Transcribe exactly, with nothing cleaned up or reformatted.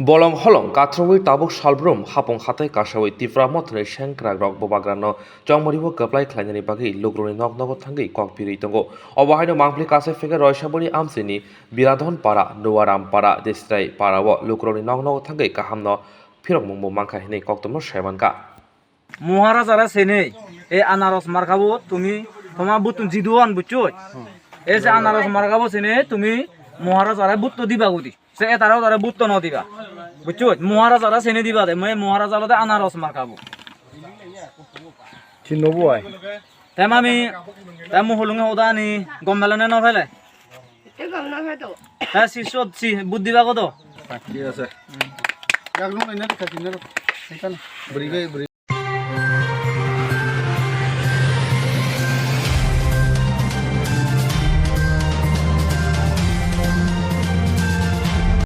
Bolong holong kathrowi tabuk salbrum hapung hatai kasawi Tipra mothani sengkrak rok bubagrano chongmoribo kwplai khlainani bagwi lukurokni nok nogo thangwi kok birwi tongo. Obo haino mangpili kasai phege Roisaboni amchini Biradhon para, Nuaram para, Desrai para o lukurokni nok nogo thangwi kahamno phirokmungbo mankha hinwi koktomno sai mankha. Moharaja re sene, e anaros markabo tumi, toma butun jiduan buchoi. E se anaros markabo sene tumi Moharaja re butto diba gudi. Se etaro tare butto no diba. Buchoi, Moharaja re sene diba de, me Moharaja lo de anaros markabo. Chino buai. Te mami, te muhulunge hodani gommelone no phele. Te gom no phedo. Te si sot si buddhi bago do. Thik ase. Yak nung nai na thik ase, nero. Ekan. Buri bai, buri.